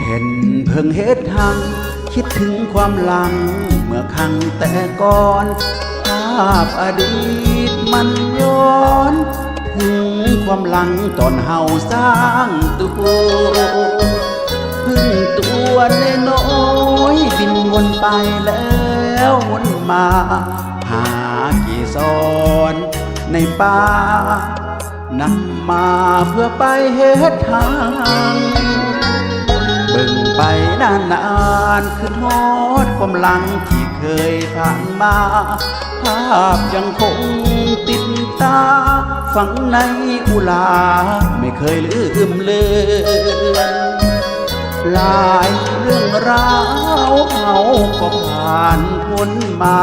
ເຫັນເພິ່ງເຮັດຮັງ ຄິດເຖິງຄວາມຫຼັງເມື່ອຄັ້ງແຕ່ກ່ອນ ພາບອະດີດມັນຍ້ອນ ເຖິງຄວາມຫຼັງຕອນເຮົາສ້າງໂຕ ເພິ່ງຕົວນ້ອຍໆ ບິນວົນໄປແລ້ວວົນມາ ຫາເກສອນໃນປ່າ ນຳມາເພື່ອໄປເຮັດຮັງ ເບິ່ງໄປນານໆ ຄຶດຮອດຄວາມຫຼັງທີ່ເຄີຍຜ່ານມາ ພາບຍັງຄົງຕິດຕາ ຝັງໃນອຸລາ ໄມ່ເຄີຍລືມເລືອນ ຫຼາຍເລື່ອງລາວເຮົາກໍຜ່ານພົ້ນມາ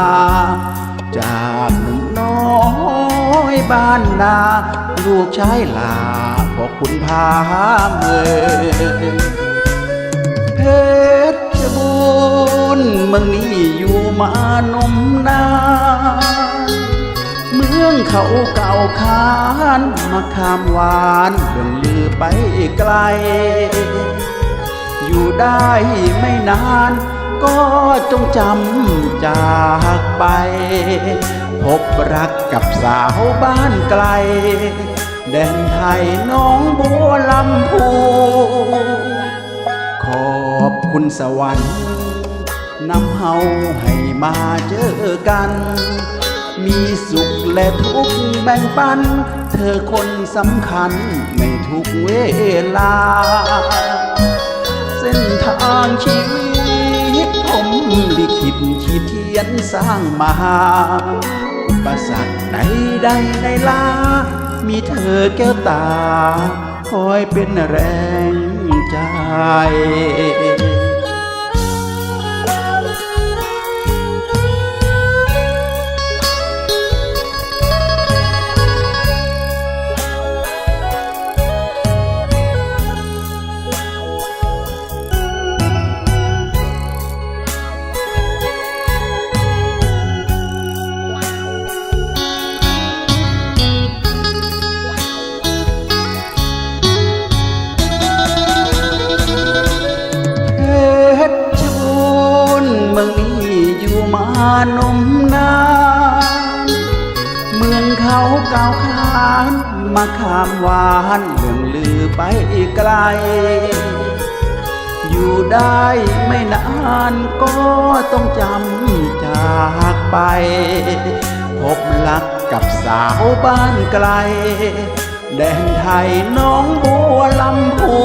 ຈາກໜຸ່ມນ້ອຍບ້ານນາ ລູກຊາຍຫຼ້າພໍ່ຂຸນພາເມືອງ ເພັດຊະບູນເມືອງນີ້ຢູ່ມານົມນານ ເມືອງເຂົາກ່າວຂານ ມັກຄາມຫວານເລື່ອງລືໄປໄກ ຢູ່ໄດ້ໄມ່ນານກໍຕ້ອງຈຳຈາກໄປ ພົບຮັກກັບສາວບ້ານໄກ ແດນໄທໜອງບົວລຳພູ ຂອບຄຸນສະຫວັນ ນຳເຮົາໃຫ້ມາເຈີກັນ ມີສຸກແລະທຸກແບ່ງປັນ ເທີຄົນສຳຄັນໃນທຸກເວລາ ເສັ້ນທາງຊີວິດພົມລິຂິດ ຂີດຂຽນສ້າງມາ ອຸປະສັກໃດໆໃນລາ ມີເທີແກ້ວຕາ ຄອຍເປັນແຮງໃຈ. ເພດຊະບູນເມືອງນີ້ຢູ່ມານົມນານ ເມືອງເຂົາກ່າວຂານ ມາຄາມຫວານເລື່ອງລືໄປໄກ ຢູ່ໄດ້ໄມ່ນານກໍຕ້ອງຈຳຈາກໄປ ພົບລັກກັບສາວບ້ານໄກ ແດນໄທໜອງບົວລຳພູ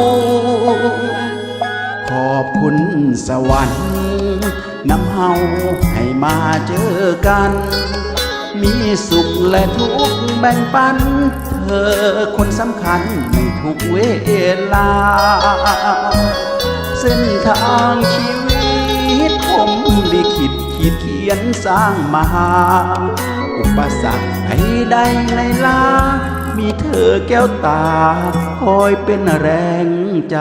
ຂອບຄຸນສະຫວັນ ນຳເຮົາໃຫ້ມາເຈີກັນ ມີສຸກແລະທຸກແບ່ງປັນ ເທີຄົນສຳຄັນໃນທຸກເວລາ ເສັ້ນທາງຊີວິດພົມລິຂິດ ຂີດຂຽນສ້າງມາ ອຸປະສັກໃດໆໃນລາ ມີເທີແກ້ວຕາ ຄອຍເປັນແຮງໃຈ.